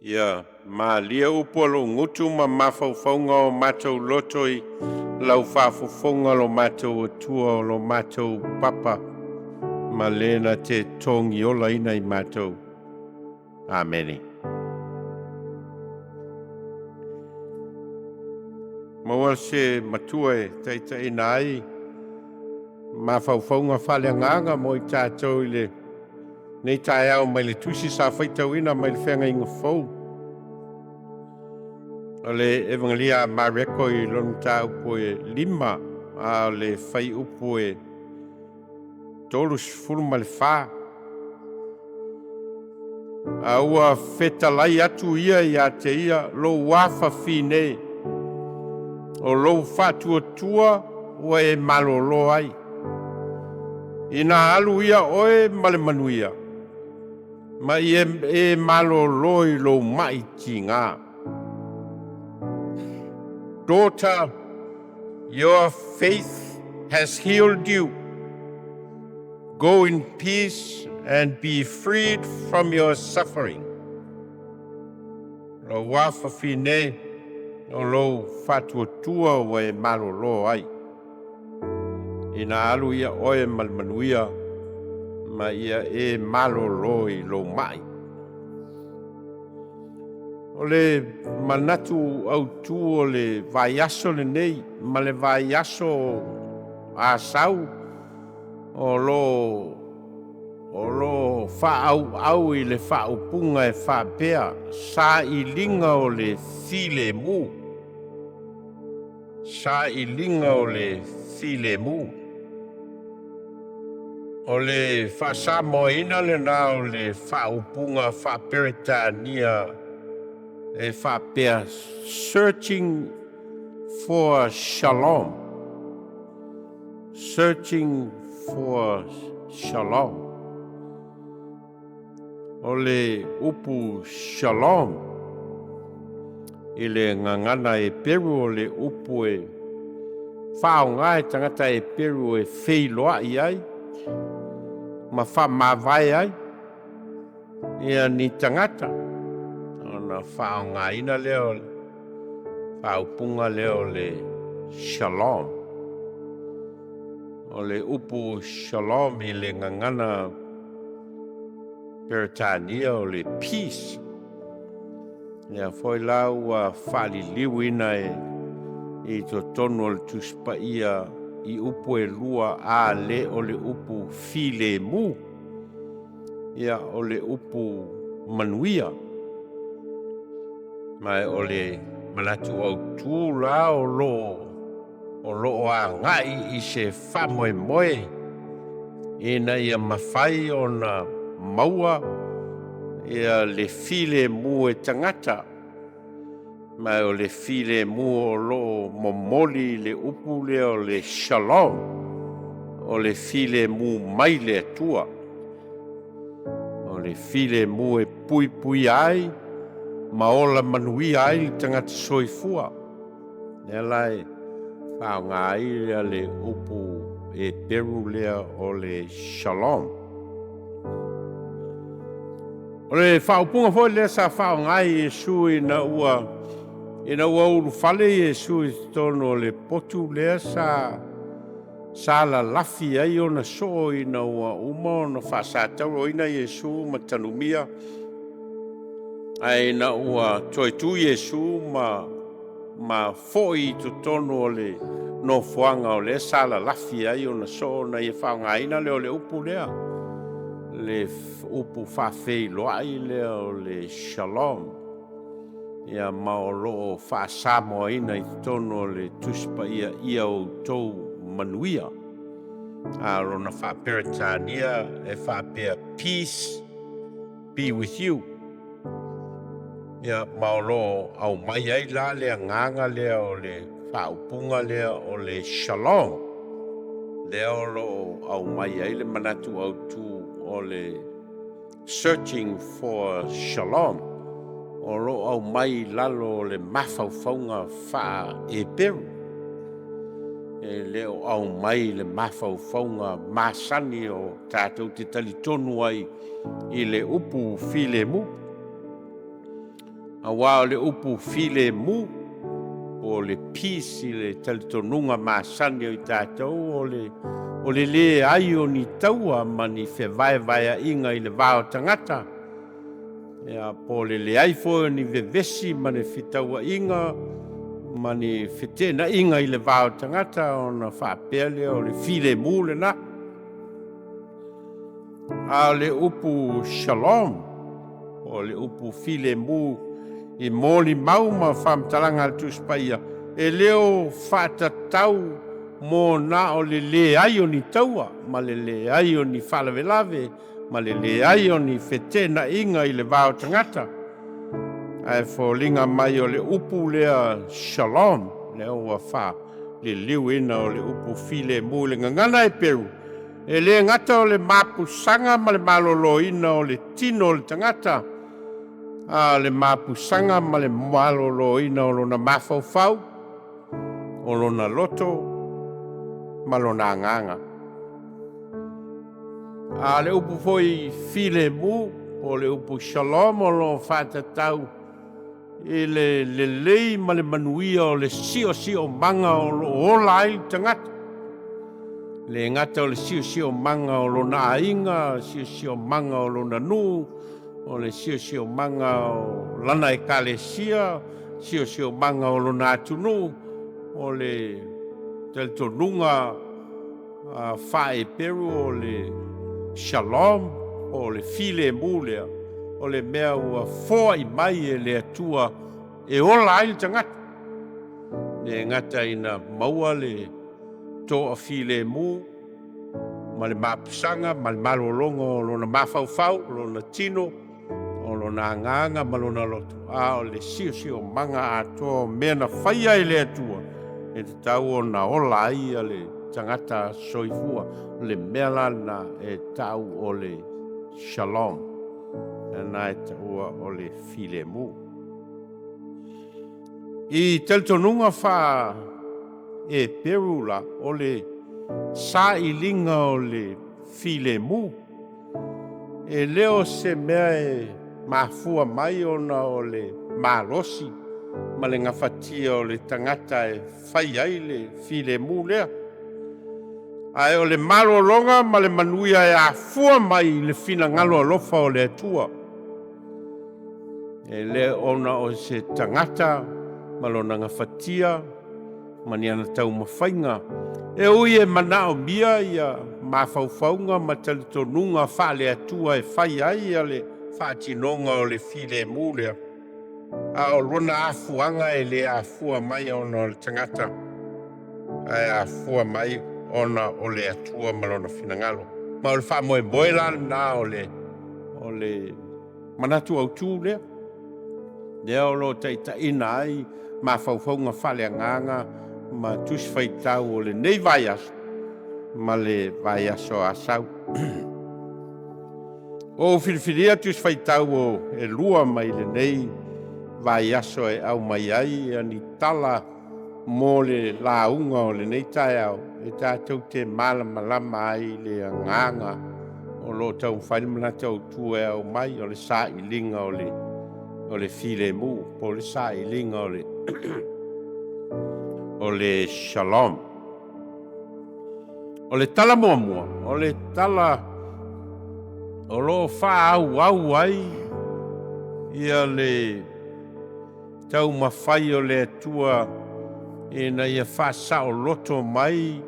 Ia malie upu a lou gutu ma mafaufauga o matou loto i lau faafofoga lo matou Atua o lo matou Papa ma le na te togiolaina i matou. Amene. Maua se matua e taitaiina ai mafaufauga faaleagaga mo i tatou i le nei taeao mai le tusi sa faitauina mai le feagaiga fou. O le Evagelia a Mareko i lona mataupu e 5, a o le fuaiupu e 34. A ua fetalai atu ia ia te ia, lou afafine, o lou faatuatua ua e malolo ai. Ina alu ia oe ma le manuia, ma ia e malolo i lou mai tiga. Daughter, your faith has healed you. Go in peace and be freed from your suffering. Lou afafine, o lou faatuatua ua e malolo ai. Ina alu ia oe ma le manuia, ma ia e malolo i lou mai. O le manatu autu o le vaiaso lenei ma le vaiaso Asau o lo faaauau i le faaupuga e faapea, sailiga o le filemu. Sailiga o le filemu. O le faasamoaina lena o le faaupuga faaperetania e faapea, searching for shalom. Searching for shalom. O le upu shalom i le gagana Eperu o le upu e faaaoga e tagata Eperu e feiloai ai ma faamavae ai ia ni tagata ona faaaogaina lea o le faaupuga lea o le shalom. O le upu shalom i le gagana Peretania o le peace. Ia foi la ua faaliliuina e i totonu o le Tusi Paia i upu e lua a le o le upu filemu, ia o le upu manuia. Ma o le manatu autu la o lo agai i se faamoemoe ina ia mafai ona maua ia le filemu e tagata. Ma o le filemu o lo momoli le upu lea o le shalom, o le filemu mai le Atua. O le filemu e puipui ai ma ola manuia ai le tagata soifua. Lea la e faaaoga ai le upu Eperu lea o le shalom. O le faaupuga foi lea sa faaaoga e Iesu ina ua ulufale Iesu i totonu o le potu lea sa lalafi ai ona soo ina ua uma ona faasatauroina Iesu ma tanumia, ae ina ua toe tu Iesu ma foi i totonu o le nofoaga o lea sa lalafi ai ona soo na ia faaaogaina lea o le upu lea, le upu faafeiloai lea o le shalom. Ia ma o loo faasamoaina i totonu o le Tusi Paia ia outou manuia. A lona faaperetania e faapea, peace be with you. Ia ma o lo aumai ai la le agaga lea o le faaupuga lea o le shalom. Lea o lo aumai ai le manatu autu o le searching for shalom. O lo aumai lalo o le mafaufauga faa-Eperu. E le o aumai le mafaufauga masani o tatou te talitonu ai i le upu filemu. Aua o le upu filemu po o le peace i le talitonuga masani o i tatou, o le leai o ni taua ma ni fevaevaeaiga i le va o tagata, ia, po o le leai foi o ni vevesi ma ni fetauaiga ma ni feteenaiga i le va o tagata, ona faapea lea o le filemu lena. A o le upu shalom, o le upu filemu i molimau ma faamatalaga a le Tusi Paia, e le o faatatau mo na o le leai o ni taua ma le leai o ni faalavelave ma le leai o ni feteenaiga i le va o tagata, ae foliga mai o le upu lea shalom, lea ua faaliliuina o le upu filemu i le gagana Eperu, e le gata o le mapusaga ma le maloloina o le tino o le tagata, a o le mapusaga ma le maloloina o lona mafaufau, o lona loto ma lona agaga. A o le upu foi filemu, po o le upu shalom, o lo o faatatau i le lelei ma le manuia o le siosiomaga o lo o ola ai le tagata. Le gata o le siosiomaga o lona aiga, siosiomaga o lona nuu, o le siosiomaga o lana ekalesia, siosiomaga o lona atunuu, o le talitonuga faa-Eperu o le shalom, o le filemu lea, o le mea ua foai mai e le Atua e ola ai le tagata. Le gata ina maua le toa filemu ma le mapusaga ma le malologa o lona mafaufau, o lona tino, o lona agaga ma lona loto, a o le siosiomaga atoa o mea na faia e le Atua e tatau ona ola ai le tagata soifua. O le mea la lena e tau o le shalom, lena e taua o le filemu. I talitonuga faa Eperu la, o le sailiga o le filemu, e le o se mea e mafua mai ona o le malosi ma le gafatia o le tagata e fai ai le filemu lea, ae o le malologa ma le manuia e afua mai i le finagalo alofa o le Atua. E le ona o se tagata ma lona gafatia ma ni ana taumafaiga, e ui e manaomia ia mafaufauga ma talitonuga faale-Atua e fai ai le faatinoga o le filemu lea, a o lona afuaga e le afua mai ona o le tagata, ae afua mai ona o le Atua ma lona finagalo. Ma o le faamoemoe la lena o le manatu autu lea, lea o lo o taitaiina ai mafaufauga faaleagaga ma tusi faitau o lenei vaiaso ma le vaiaso a Asau. O filifilia tusi faitau o e lua mai lenei vaiaso e au mai ai ni tala mo le lauga o lenei taeao e tatou te malamalama ai le agaga o lo o taumafai le manatu autu e au mai o le sailiga o le filemu, po o le sailiga o le shalom. O le tala muamua, o le tala o lo o faaauau ai ia le taumafai o le Atua ina ia faasaoloto mai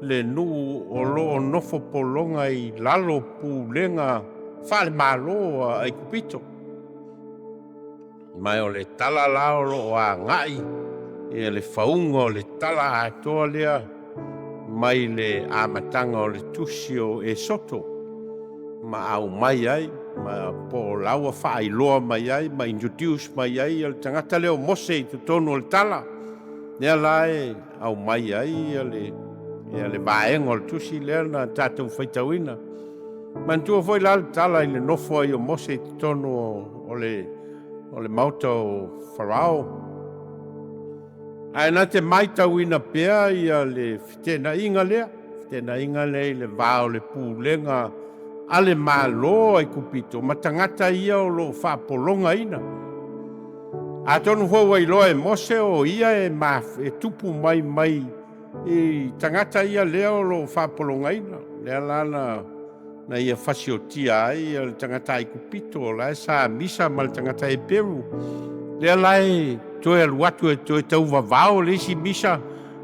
le nuu o lo o nofo pologa i lalo pulega faalemalo a Aikupito. Ma o le tala la o lo o agai ia le fauga o le tala atoa lea mai le amataga o le tusi o Esoto ma au mai ai, ma po o laua faailoa mai ai, ma introduce mai ai le tagata lea o Mose i totonu o le tala. Lea la e au mai ai le vaega o le tusi lea na tatou faitauina. Manatua foi la le tala i le nofo ai o Mose i totonu o le maota o Farao. Ae na te maitauina pea ia le feteenaiga lea, feteenaiga lea i le va o le pulega a le Malo Aikupito ma tagata ia o lo o faapologaina. Atonu foi ua iloa e Mose o ia e tupu mai mai i tagata ia lea o lo o faapologaina. Lea la na ia fasiotia ai le tagata Aikupito, o la e sa misa ma le tagata Eperu. Lea la e toe alu atu e toe tauvavao le isi misa,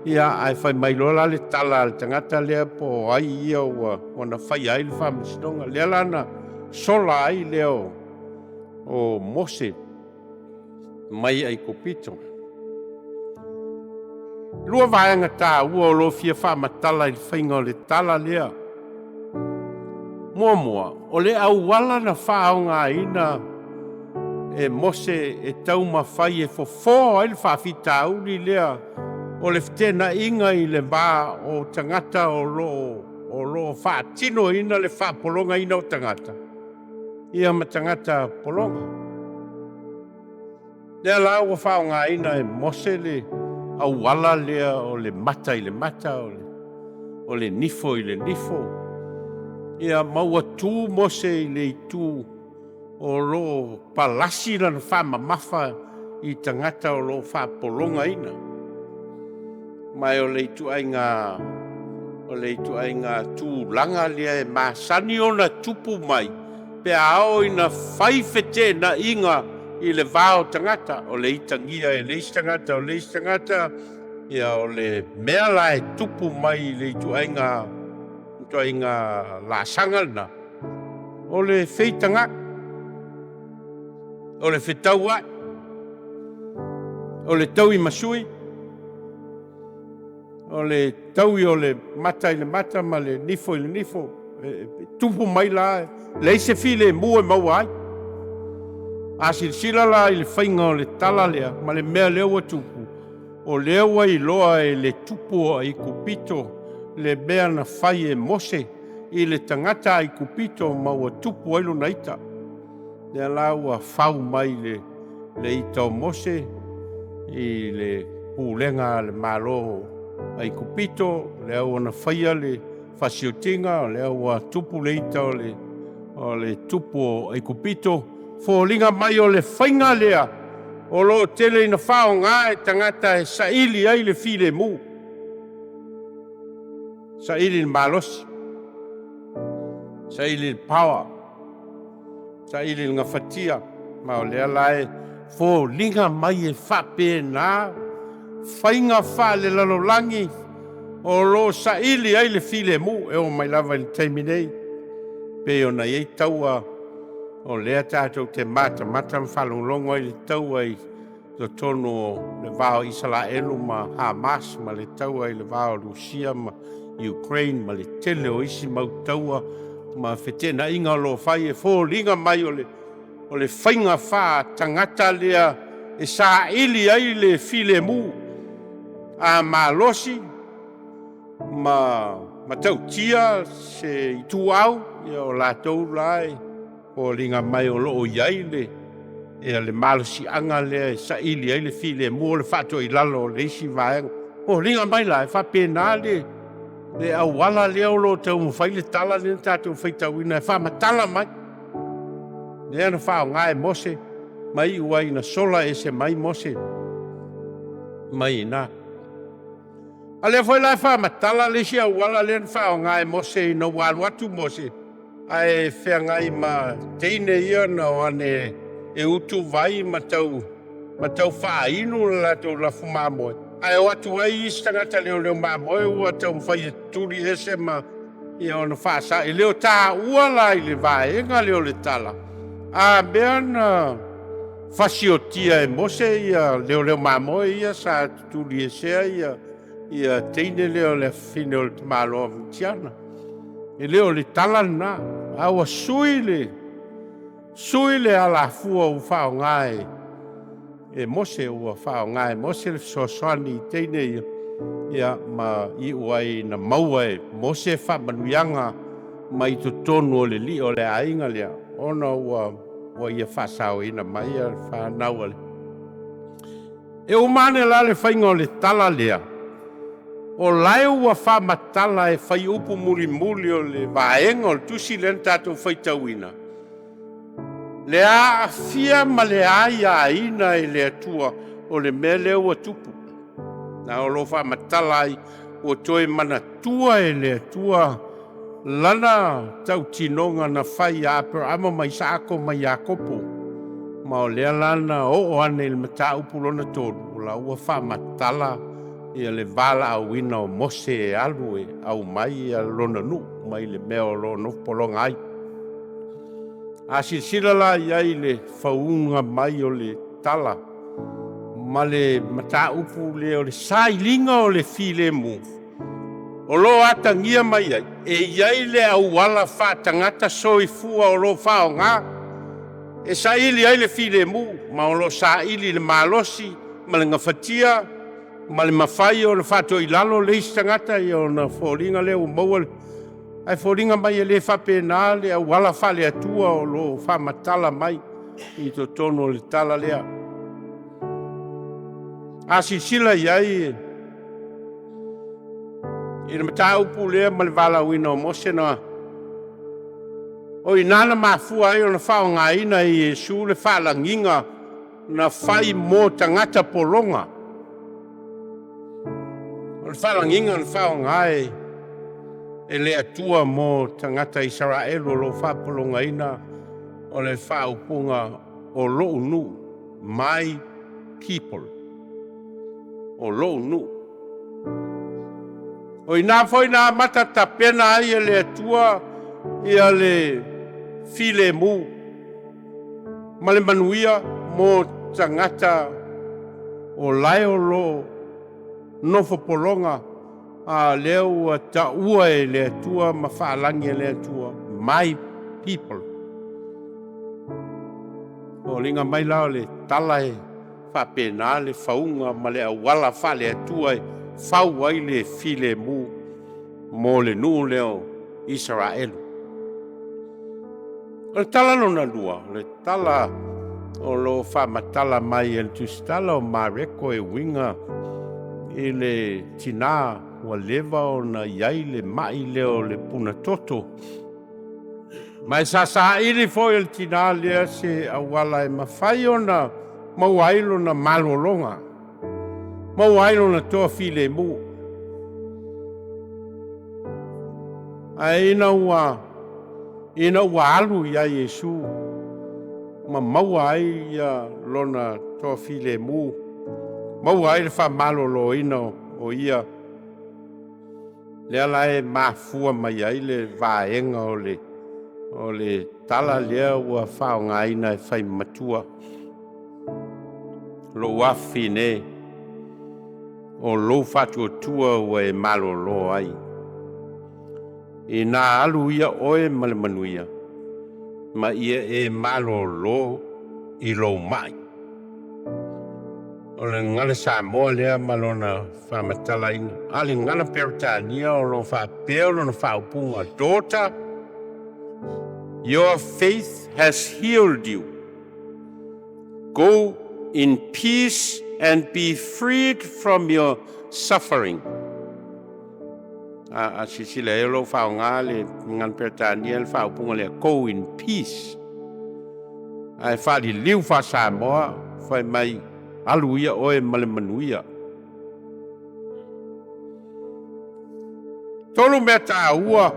ia ae fai mai loa la le tala a le tagata lea po o ai ia ua na faia ai le faamasinoga. Lea la na sola ai lea o Mose mai Aikupito. Lua vaega taua o lo o fia faamatala i le faiga o le tala lea. Muamua, o le auala na faaaogaina e Mose e taumafai e fofo ai le faafitauli lea o le feteenaiga i le va o tagata o lo o faatinoina le faapologaina o tagata, ia ma tagata pologa. Lea la ua faaaogaina e Mose le auala lea o le mata i le mata, o le nifo i le nifo. Ia ma ua tu Mose i le itu o lo o palasi lana faamamafa i tagata o lo o faapologaina. Ma o le ituaiga tulaga lea e masani ona tupu mai pe a oo ina fai feteenaiga i le va o tagata, o le itagia e le isi tagata, o le isi tagata, ia o le mea la e tupu mai i le ituaiga laasaga lena, o le feitagai, o le fetauai, o le tauimasui, o le taui o le mata i le mata ma le nifo i le nifo. Tupu mai la, leai se filemu e maua ai. A silasila la i le faiga o le tala lea ma le mea lea ua tupu, o lea ua iloa e le tupu o Aikupito le mea na fai e Mose i le tagata Aikupito ma ua tupu ai lona ita. Lea la ua fau mai le ita o Mose i le pulega a le Malo Aikupito, lea ua na faia le fasiotiga, o lea ua tupu le ita o le tupu o Aikupito. Foliga mai o le faiga lea o lo o tele ina faaaoga e tagata e saili ai le filemu, saili le malosi, saili le power, saili le gafatia. Ma o lea la e foliga mai e faapena faiga faalelalolagi o lo o saili ai le filemu e oo mai lava i le taimi nei. Pei ona i ai taua o lea tatou te matamata ma faalogologo ai le taua i totonu o le va o Isaraelu ma Hamas, ma le taua i le va o Rusia ma Ukraine, ma le tele o isi mau taua ma feteenaiga o lo o fai e foliga mai o le faiga faatagata lea e saili ai le filemu a malosi ma matautia se ituau, ia o latou la e foliga mai o lo o i ai le malosiaga lea e saili ai le filemu o le faatoilalo o le isi vaega. Foliga mai la e faapena le auala lea o lo o taumafai le tala lea na tatou faitauina e faamatala mai. Lea na faaaoga e Mose ma iu ai ina sola ese mai Mose mai ina. A lea foi la e faamatala le isi auala lea na faaaoga e Mose ina ua alu atu Mose ae feagai ma teine ia na o ane e utuvai ma tau faainu le latou lafu mamoe. Ae o atu ai isi tagata leoleo mamoe ua taumafai e tuli ese ma ia ona faasa. E le o taua la i le vaega lea o le tala, a mea na fasiotia e Mose ia leoleo mamoe ia sa tutuli esea ia teine lea o le afafine o le tamaloa Mitiana. E le o le tala lena, a ua sui le alafua ua faaaoga e Mose, ua faaaoga e Mose le fesoasoani i teine ia, ia ma iu ai na maua e Mose faamanuiaga mai totonu o le lio o le aiga lea, ona ua ia faasaoina mai le fanau a le. E uma ane la le faiga o le tala lea, o lae ua faamatala e fai upu mulimuli o le vaega o le tusi lea na tatou faitauina. Le aafia ma le aiaina e le Atua o le mea lea ua tupu. Na o lo o faamatala ai ua toe manatua e le Atua lana tautinoga na fai ia Aperaamo ma Isaako ma Iakopo. Ma o lea la na oo ane i le mataupu lona tolu, o la ua faamatala ia le valaauina o Mose e alu e aumai ia lona nuu mai le mea o lo o nofo pologa ai. A silasila la i ai i le fauga mai o le tala ma le mataupu lea o le sailiga o le filemu, o lo o atagia mai ai, e i ai le auala faatagata soifua o lo o faaaoga e saili ai le filemu, ma o lo o saili i le malosi ma le gafatia ma le mafai ona faatoilalo le isi tagata ia ona foliga lea ua maua le... Ae foliga mai e le faapena le auala faale-Atua o lo o faamatala mai i totonu o le tala lea. A silasila i ai i le mataupu lea ma le valaauina o Mose, na o i ina na mafua ai ona faaaogaina e Iesu le faalagiga na fai mo tagata pologa. O le faalagiga na faaaoga e le Atua mo tagata Isaraelu o lo o faapologaina o le faaupuga o lou nuu, my people, o lou nuu. O i ina foi na amata tapena ai e le Atua ia le filemu ma le manuia mo tagata o lae o lo o nofo pologa, a lea ua taua e le Atua ma faalagi e le Atua, my people. Foliga mai la o le tala e faapena le fauga ma le auala faale-Atua e fau ai le filemu mo le nuu lea o Isaraelu. O le tala lona lua, o le tala o lo o faamatala mai e le tusitala o Mareko e uiga i le tina ua leva ona i ai le mai lea o le punatoto. Ma e sa saili foi e le tina lea se auala e mafai ona maua ai lona malologa, maua ai lona toafilemu. Ae ina ua alu ia Iesu ma maua ai ia lona toafilemu, maua ai le faamaloloina o ia, lea la e mafua mai ai le vaega o le tala lea ua faaaogaina e fai matua. Lou afafine, o lou faatuatua ua e malolo ai. Ina alu ia oe ma le manuia, ma ia e malolo i lou mai. O le gagana Samoa lea ma lona faamatalaina. A le gagana Peretania o lo o faapea lona faaupuga, Daughter, your faith has healed you. Go in peace and be freed from your suffering. A silasila ai o lo o faaaoga le gagana Peretania le faaupuga lea, go in peace. Ae faaliliu faa-Samoa, fai mai, alu ia oe ma le manuia. Tolu mea taua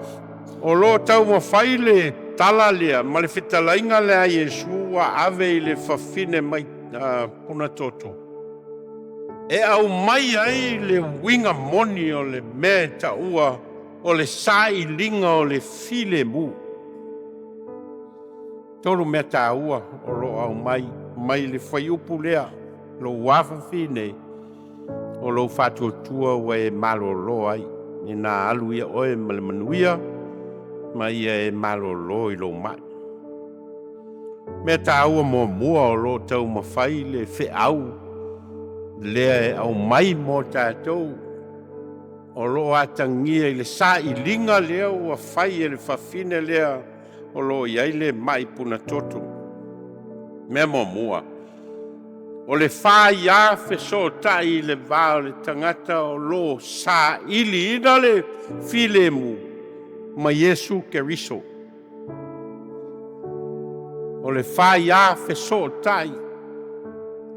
o lo o taumafai le tala lea ma le fetalaiga lea a Iesu ua ave i le fafine mai punatoto, e aumai ai le uiga moni o le mea e taua o le sailiga o le filemu. Tolu mea taua o lo o aumai mai le fuaiupu lea, lou afafine, o lou faatuatua ua e malolo ai, ina alu ia oe ma le manuia, ma ia e malolo i lou mai. Mea taua muamua o lo o taumafai le feau lea e aumai mo tatou, o lo o atagia i le sailiga lea ua fai e le fafine lea o lo o i ai le mai punatoto. Mea muamua, o le faia fesootai i le va o le tagata o lo o sailiina le filemu ma Iesu Keriso. O le faiā fesootai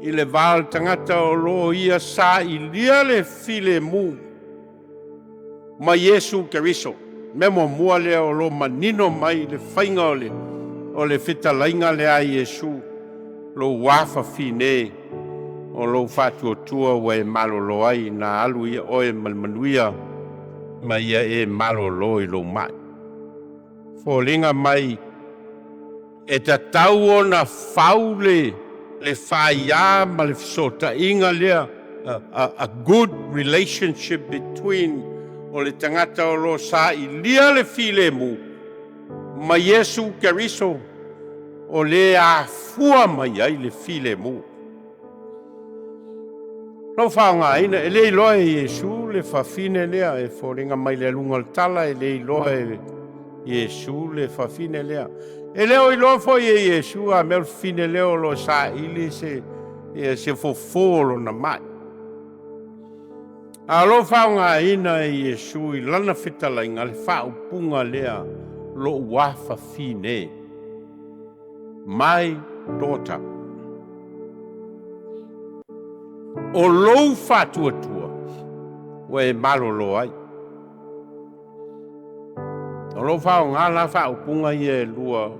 i le va o le tagata o lo o ia sailia le filemu ma Iesu Keriso. Mea muamua lea o lo o manino mai le faiga o le fetalaiga lea a Iesu, lou afafine o lou faatuatua ua e malolo ai, na alu ia oe ma le manuia ma ia e malolo i lou mai. Foliga mai e tatau ona fau le faiā ma le fesootaiga lea, a good relationship between o le tagata o lo o sailia le filemu ma Iesu Keriso o le afua mai ai le filemu. Lou faaaogaina, e le iloa e Iesu le fafine lea, e foliga mai le aluga o le tala, e le iloa e Iesu le fafine lea. E le o iloa foi e Iesu a mea o le fafine lea o lo o saili se fofo o lona mai. A o lo o faaaogaina e Iesu i lana fetalaiga le faaupuga lea, lou afafine, my daughter. O lou faatuatua ua e malolo ai. O lo o faaaoga la faaupuga ia e lua,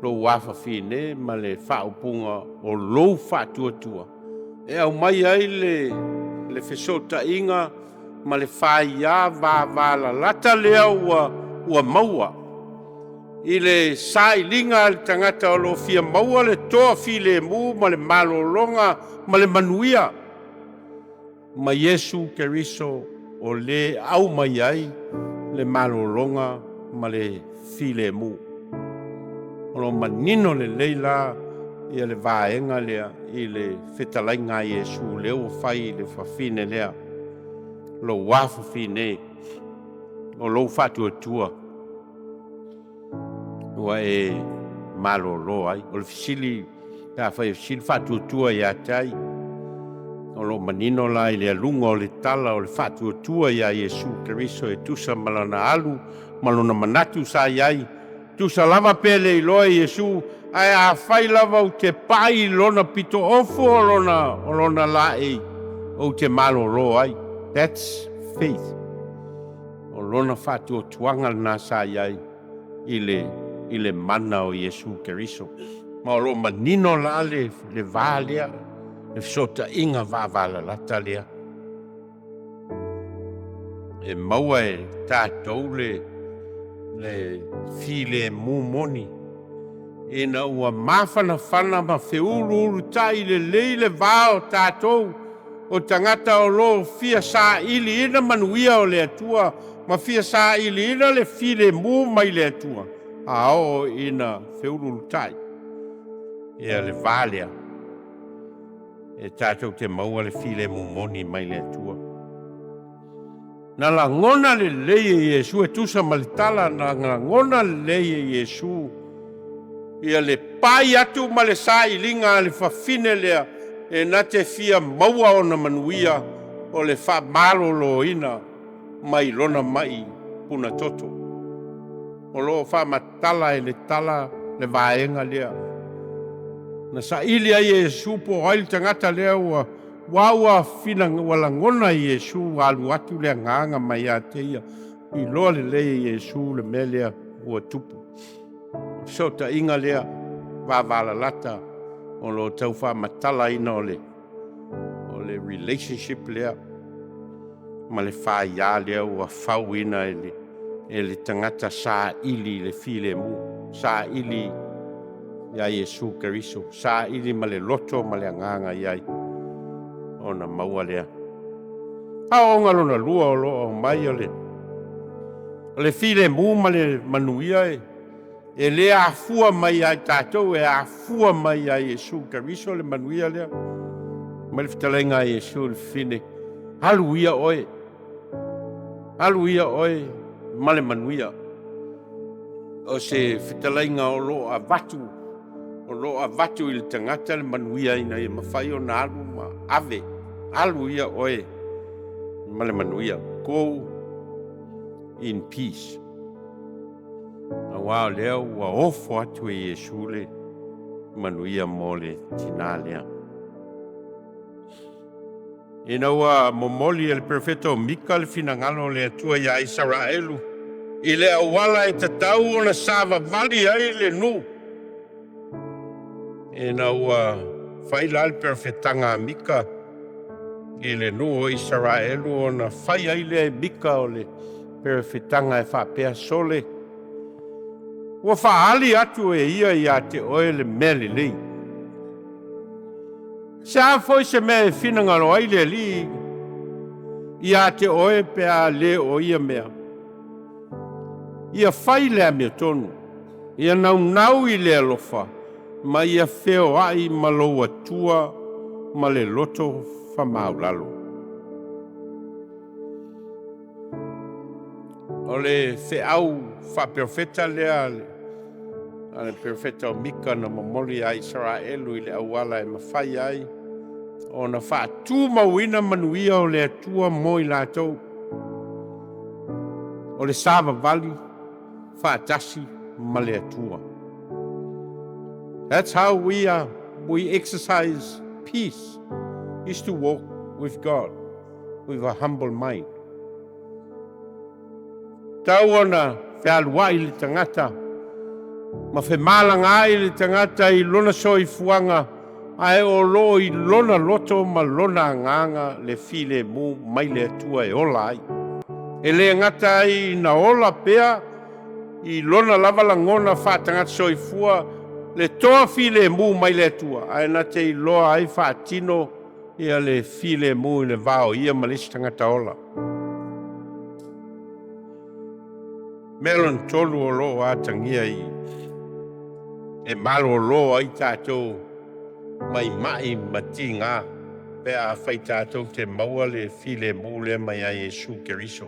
lou afafine ma le faaupuga o lou faatuatua, e aumai ai le fesootaiga ma le faiā vavalalata lea ua maua i le sailiga a le tagata o lo o fia maua le toa filemu ma le malologa ma le manuia ma Iesu Keriso o le au mai ai le malologa ma le filemu. O lo manino lelei la ia le vaega lea i le fetalaiga a Iesu lea ua fai i le fafine lea, lou afafine o lou faatuatua ua e malolo ai. O le fesili, pe a fai e fesili faatuatua ia te ai, o lo o manino la i le aluga o le tala o le faatuatua ia Iesu Keriso e tusa ma lana alu ma lona manatu sa i ai, tusa lava pe le iloa e Iesu, ae a fai lava ou te pai i lona pito ofu o lona laei, ou te malolo ai. That's faith. O lona faatuatuaga lena sa i ai i le mana o Iesu Keriso. Ma o lo o manino la le va lea, le fesootaiga vavalalata lea. E maua e tatou le filemu moni ina ua mafanafana ma feuluulutai lelei le va o tatou o tagata o lo o fia sailiina manuia o le Atua ma fia sailiina le filemu mai le Atua, a oo ina feuluulutai ia le va lea e tatou te maua le filemu moni mai le Atua. Na lagona lelei e Iesu e tusa ma le tala, na lagona lelei e Iesu ia le pai atu ma le sailiga a le fafine lea e na te fia maua ona manuia o le faamaloloina mai lona mai puna toto. O lo o faamatala e le tala le vaega lea. Na saili ai e Iesu po o ai le tagata lea ua ua fina ua lagona e Iesu alu atu le agaga mai ia te ia. Iloa lelei e Iesu le mea lea ua tupu. Fesootaiga lea vavalalata o lo o tau faamatalaina o le relationship lea ma le faiā lea ua fauina e le tagata saili le filemu, saili ia Iesu Keriso, saili ma le loto ma le agaga i ai ona maua lea. Aoaoga lona lua o lo o aumai o le filemu ma le manuia e le afua mai ai tatou, e afua mai ai Iesu Keriso le manuia lea. Mai le fetalaiga a Iesu le fafine, alu ia oe, alu ia oe ma le manuia. O se fetalaiga o lo o avatu i le tagata le manuia ina ia mafai ona alu ma ave, alu ia oe ma le manuia. Go in peace. Auā o lea ua ofo atu e Iesu le Manuia mo le tinā lea. Ina ua momoli e le perofeta o Mika le finagalo o le Atua iā Isaraelu i le auala e tatau ona savavali ai le nuu, ina ua fai la le perofetaga a Mika i le nuu o Isaraelu, ona fai ai lea e Mika o le perofetaga e faapea, Sole, ua faaali atu e ia ia te oe le mea lelei. Se a foi se mea e finagalo ai le Alii ia te oe pe a le o ia mea, ia fai le amiotonu, ia naunau i le alofa, ma ia feoai ma lou Atua ma le loto faamaualalo. O le feau faaperofeta lea a le perofeta o Mika na momoli ia Isaraelu i le auala e mafai ai ona faatumauina manuia o le Atua mo i latou, o le savavali faatasi ma le Atua. That's how we exercise peace, is to walk with God with a humble mind. Tau ona fealuai le tagata ma femalagaai le tagata i lona soifuaga ae o loo i lona loto ma lona agaga le filemu mai le Atua e ola ai. E le gata ai na ola pea i lona lava lagona faatagata soifua le toa filemu mai le Atua, ae na te iloa ai faatino ia le filemu i le va o ia ma le isi tagata ola. Mea lona tolu o loo atagia i e malōlō ai tatou mai mai ma tigā pe afai tatou te maua le filemu lea mai ai Iesu Keriso.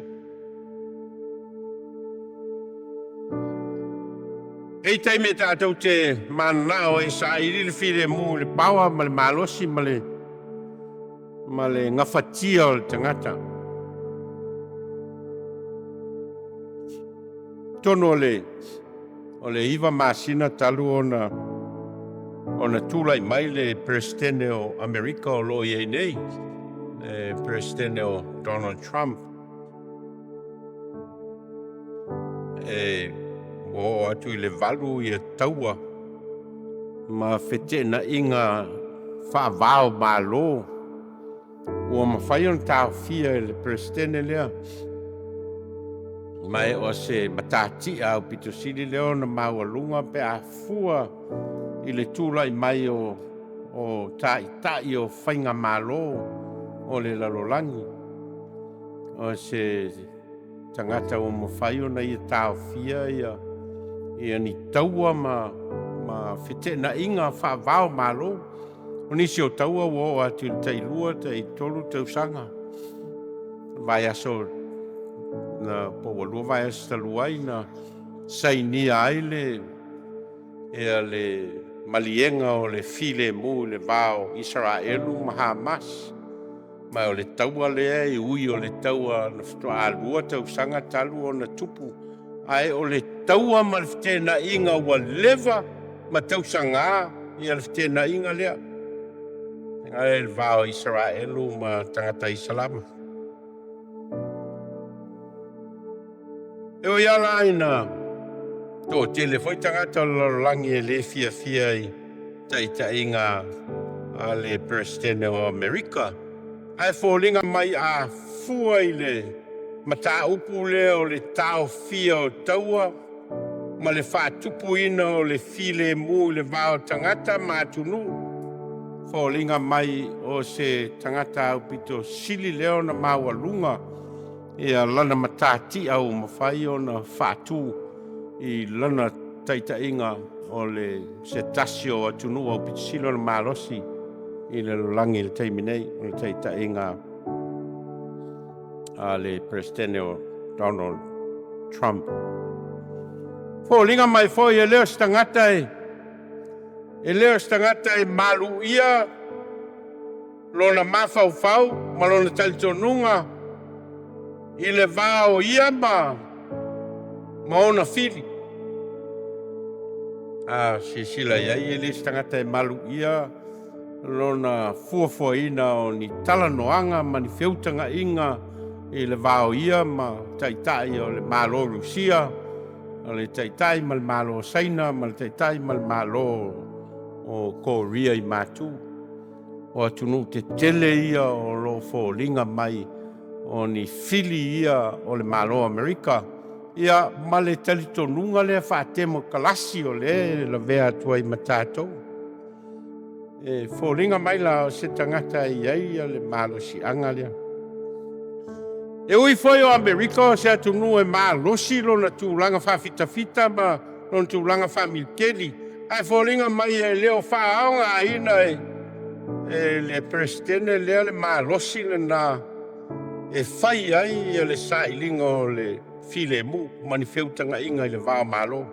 E i taimi e tatou te mananao e saili le filemu i le paoa ma le malosi ma le gafatia o le tagata. Tonu o le 9 masina talu ona tulai mai le Peresetene o Amerika o loo i ai nei, le Peresetene o Donald Trump, e ua oo atu i le 8 ia taua ma feteenaiga faavao malo ua mafai ona taofia e le Peresetene lea. Ma e o se matatia au pito sili lea ona maualuga pe a fua i le tulai mai o taitai o faiga malo o le lalolagi, o se tagata ua mafai ona ia taofia ia ni taua ma feteenaiga faavao malo. O nisi o taua ua oo atu i le tai 2 tai 3 tausaga. Vai aso na po ua 2 vaiaso talu ai na sainia ai le ia le maliega o le filemu i le va o Isaraelu ma Hamas. Ma o le taua lea e ui o le taua na faatoa 2 tausaga talu ona tupu, ae o le taua ma le feteenaiga ua leva ma tausaga ia le feteenaiga lea ae le va o Isaraelu ma tagata Isalama. E ui ala ina toatele foi tagata o le lalolagi e le fiafia i taitaiga a le Peresetene o Amerika, ae foliga mai a fua i le mataupu lea o le taofia o taua ma le faatupuina o le filemu i le va o tagata ma atunuu, foliga mai o se tagata aupito sili lea ona maualuga ia lana matatia ua mafai ona faatu i lana taitaiga o le se tasi o atunuu aupito sili ona malosi i le lalolagi i le taimi nei, o le taitaiga a le Peresetene o Donald Trump. Foliga mai foi e le o se tagata e le o se tagata e maluia lona mafaufau ma lona talitonuga i le va o ia ma ona fili. A silasila i ai, e le o se tagata e maluia lona fuafuaina o ni talanoaga ma ni feutagaiga i le va o ia ma taitai o le Malo Rusia, o le taitai ma le Malo o Saina, ma le taitai ma le Malo o Korea i Matu. O atunuu tetele ia o lo o foliga mai o ni fili ia o le Malo o Amerika, ia ma le talitonuga lea faatemokalasi o lea e lavea atu ai ma tatou. E foliga mai la o se tagata e i ai le malosiaga lea. E ui foi o Amerika o se atunuu e malosi lona tulaga faafitafita ma lona tulaga faamiliteli, ae foliga mai e le o faaaogaina e le Peresetene lea le malosi lena e fai ai le sailiga o le filemu ma ni feutagaiga i le va o Malo.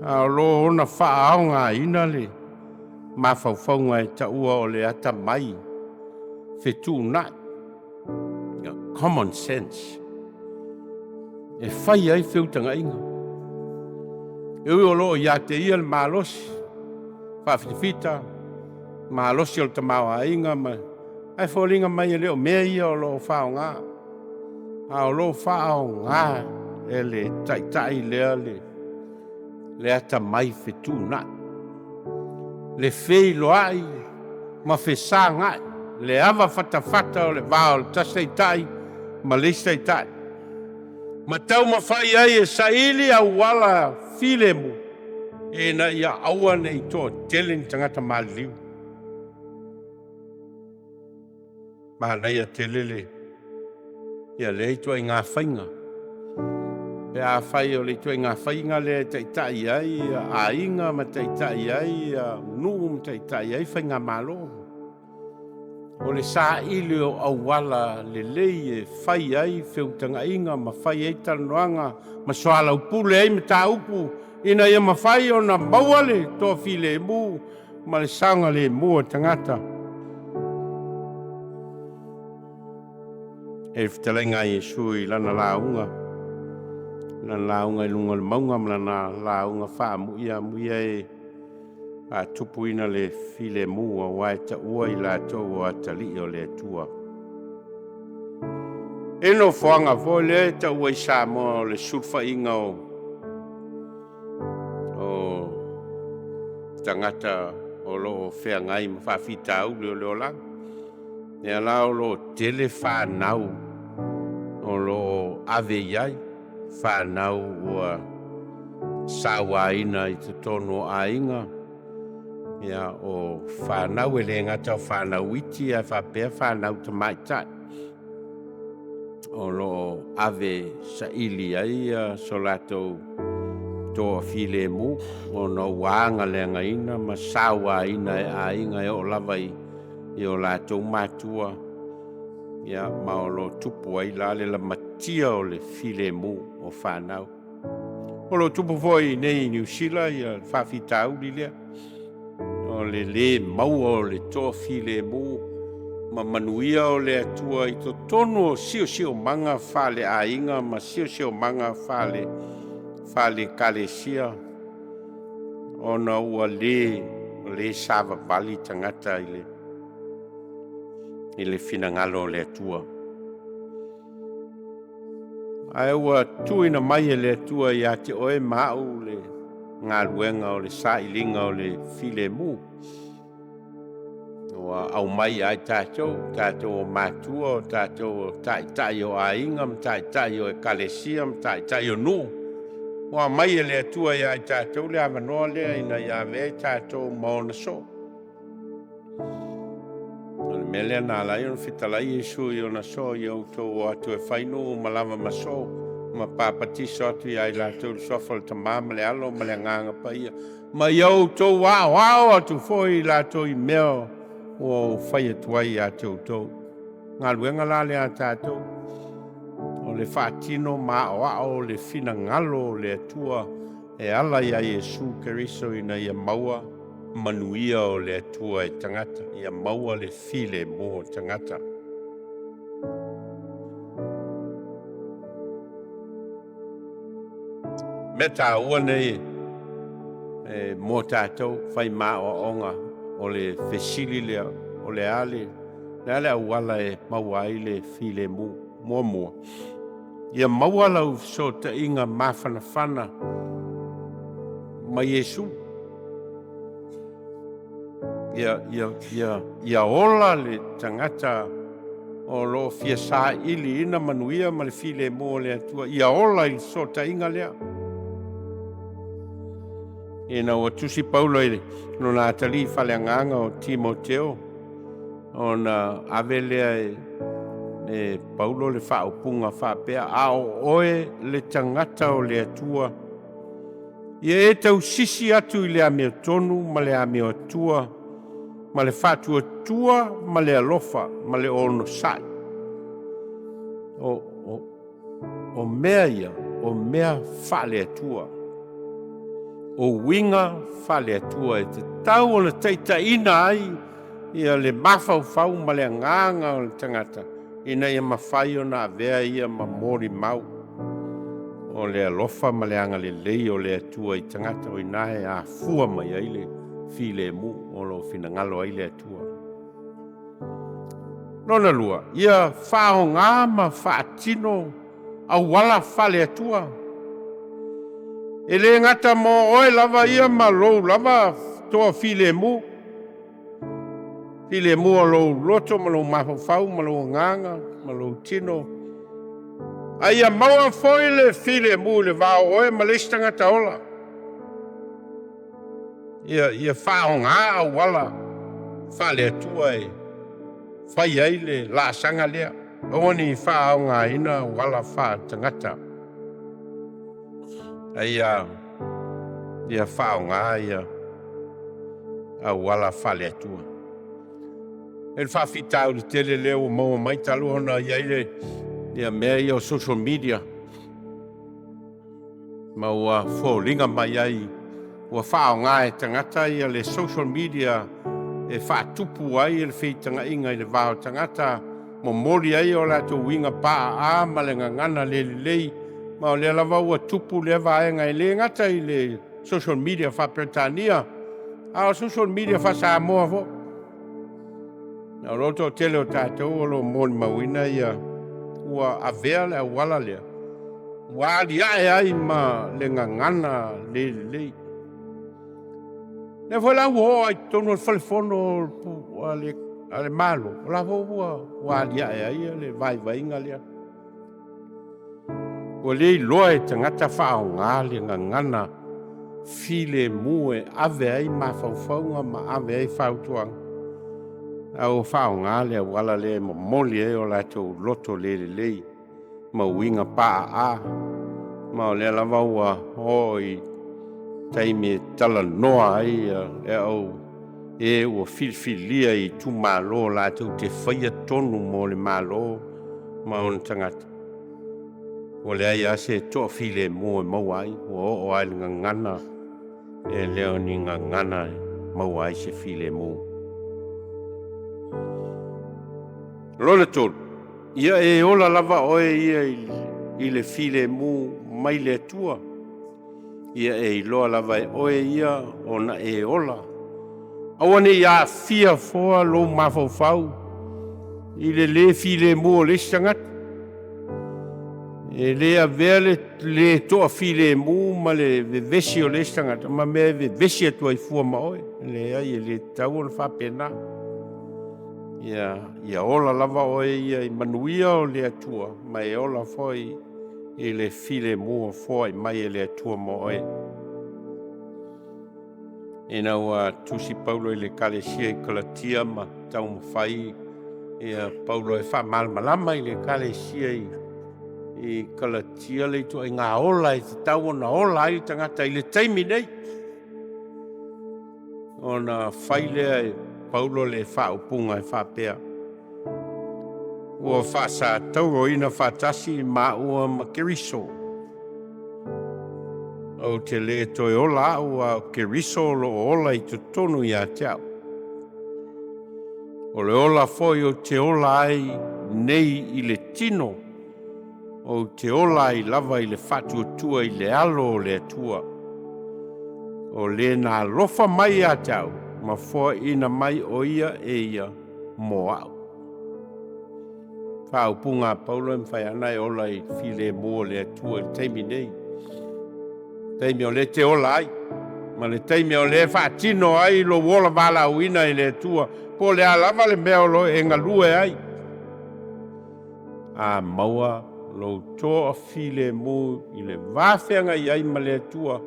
A o lo o ona faaaogaina le mafaufauga e taua o le atamai fetuunai, common sense, e fai ai feutagaiga. E ui o lo o ia te ia le malosi faafitafita, malosi o le tamaoaiga, ma ae foliga mai e le o mea ia o lo o faaaoga, a o lo o faaaoga e le taitai lea le atamai fetuunai, le feiloai ma fesagai, le ava fatafata o le va o le tasi taitai ma le isi taitai, ma taumafai ai e saili auala filemu ina ia aua ne i toatele ni tagata maliliu. Manaia tele le ia lea ituaiga faiga. Pe afai o le ituaiga faiga lea e taitai ai aiga ma taitai ai nuu ma taitai ai faigamalo, o le saili o auala lelei e fai ai feutagaiga ma fai ai talanoaga ma soalaupule ai mataupu ina ia mafai ona maua le toafilemu ma le saogalemu o tagata. E le fetalaiga a Iesu i lana lauga, i luga o le mauga ma lana lauga faamuia amuia e faatupuina le filemu aua e taua i latou o atalii o le Atua. E nofoaga foi lea e taua i Samoa o le sulufaiga o tagata o lo o feagai ma faafitauli o le olaga. Lea la o lo o tele fanau o lo o ave i ai, fanau ua sauaina i totonu o aiga, ia o fanau e le gata o fanau iti ae faapea fanau tamaitai o lo o ave saili ai so latou toafilemu ona ua agaleagaina ma sauaina e aiga e oo lava i o latou matua, ia ma o lo o tupu ai la le lamatia o le filemu o fanau. O lo o tupu foi nei i Niu Sila ia le faafitauli lea o le lē maua o le toafilemu ma manuia o le Atua i totonu o siosiomaga faaleaiga ma siosiomaga faale-ekalesia, ona ua lē savavali tagata i le finagalo o le Atua. Ae ua tuuina mai e le Atua ia te oe ma au le galuega o le sailiga o le filemu. Ua aumai ai tatou, tatou o matua, o tatou o taitai o aiga, ma taitai o ekalesia, ma taitai o nuu. Ua aumai e le Atua ia i tatou le avanoa lea ina ia avea i tatou ma ona soo. O le mea lea na ala ai ona fetalai Iesu i ona soo, ia outou o atu e fai nuu ma lava ma soo, ma papatiso atu ia i latou le suafa o le Tama ma le Alo ma le Agaga Paia, ma ia outou aoao atu foi i latou i mea ua ou fai atu ai ia te outou. Galuega la lea a tatou, o le faatino ma aoao le finagalo o le Atua e ala ia Iesu Keriso ina ia maua manuia o le Atua e tagata, ia maua le filemu o tagata. Mea taua nei E mo tatou fai ma aoaoga o le fesili lea, o le a le, le a le auala e maua ai le filemu? Muamua, ia maua lau fesootaiga mafanafana ma Iesu. Ia ola le tagata o lo o fia sailiina manuia ma le filemu o le Atua, ia ola i le fesootaiga lea. Ina ua tusi Paulo i lona atalii faaleagaga o Timoteo, ona ave lea e Paulo le faaupuga faapea, a o oe le tagata o le Atua, ia e tausisi atu i le amiotonu ma le amioatua, ma le faatuatua ma le alofa ma le onosai. O mea ia, o mea faale-Atua, o uiga faale-Atua e tatau ona taitaiina ai ia le mafaufau ma le agaga o le tagata, ina ia mafai ona avea ia ma molimau o le alofa ma le agalelei o le Atua i tagata, o ina e afua mai ai le filemu o lo o finagalo ai le Atua. Lona lua, ia faaaoga ma faatino auala faale-Atua. E le gata mo oe lava ia ma lou lava toa filemu, filemu o lou loto ma lou mafaufau ma lou agaga ma lou tino, a ia maua foi le filemu i le va o oe ma le isi tagata ola. Ia faaaoga auala faale-Atua e fai ai le laasaga lea, aua ne i faaaogaina auala faatagata, a ia faaaoga ia auala faale-Atua. E le faafitauli tele lea ua maua mai talu ona i ai le ia mea ia o social media, ma ua foliga mai ai ua faaaoga e tagata ia le social media e faatupu ai le feitagaiga i le va o tagata, momoli ai o latou uiga paaa ma le gagana le lelei, ma o lea lava ua tupu lea vaega e le gata i le social media faa-Peretania, a o social media faa-Samoa foi. O lo toatele o tatou o lo o molimauina ia ua avea le auala lea, ua aliae ai ma le gagana le lelei. Lea foi la ua oo ai i totonu o le falefono a le Malo, o la foi ua aliae ai le vaivaiga lea. Ua le iloa e tagata faaaoga le gagana filemu e ave ai mafaufauga ma ave ai fautuaga, a ua faaaoga le auala lea e momoli ai o latou loto le lelei ma uiga paaa, ma o lea lava ua oo i taimi e talanoa ai e au e ua filifilia i itumalo latou te faia tonu mo le Malo ma ona tagata. Ua leai lava se toafilemu e maua ai, ua oo lava i le gagana e le o ni gagana e maua ai se filemu. Lona tolu, ia e ola lava oe ia i le filemu mai le Atua, ia e iloa lava e oe ia ona e ola. Aua ne i aafia foa lou mafaufau i le lē filemu o le isi tagata. E le avea le lē toafilemu ma le vevesi o le isi tagata ma mea e vevesi atu ai fua ma oe. Leai, e le tatau ona faapena. Ia ola lava oe ia i manuia o le Atua, ma e ola foi i le filemu o foai mai e le Atua mo oe. Ina ua tusi Paulo i le Ekalesia i Kalatia ma taumafai ia Paulo e faamalamalama i le Ekalesia i Kalatia le ituaiga ola e tatau ona ola ai le tagata i le taimi nei, ona fai lea e Paulo le faaupuga e faapea, ua faasatauroina faatasi maua ma Keriso. Ou te le toe ola au, a o Keriso o lo o ola i totonu ia te au. O le ola foi ou te ola ai nei i le tino, ou te ola ai lava i le faatuatua i le alo o le Atua. O le na alofa mai ia te au, ma foaiina mai o ia e ia mo au. Faaupuga a Paulo e mafai ana e ola i filemu o le Atua i le taimi nei. Taimi o lea e te ola ai, ma le taimi o lea e faatino ai lou ola valaauina i le Atua, po o le a lava le mea o lo o e galue ai. A maua lou toafilemu i le va feagai ai ma le Atua,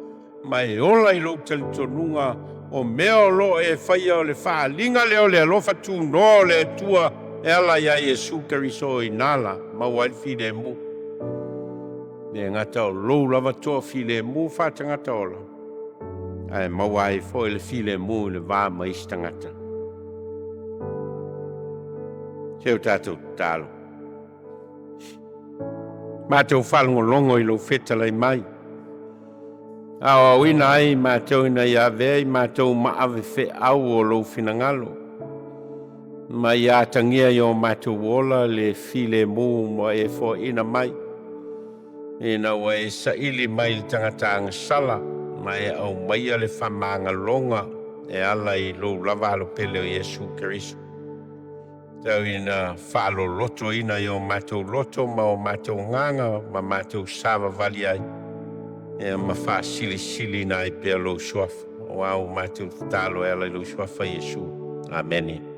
ma e ola i lou talitonuga o mea o lo o e faia o le faaaliga lea o le alofa tunoa o le Atua e ala iā Iesu Keriso i ina la maua ai le filemu. Le gata o lou lava toafilemu faatagata ola, ae maua ai foi le filemu i le va ma isi tagata. Se o tatou tatalo. Matou faalogologo i lou fetalai mai. Aoaoina ai matou ina ia avea i matou maave feau o lou finagalo. Ma ia atagia i o matou ola le filemu ma e foaiina mai. Ina ua e saili mai le tagata agasala ma e aumaia le faamagaloga e ala i lou lava alo pele o Iesu Keriso. Tau ina faalolotoina i o matou loto ma o matou agaga ma matou savavali ai, ia ma faasilisiliina ai pea lou suafa. Aua ua matou tatalo e ala i lou suafa Iesu. Amene.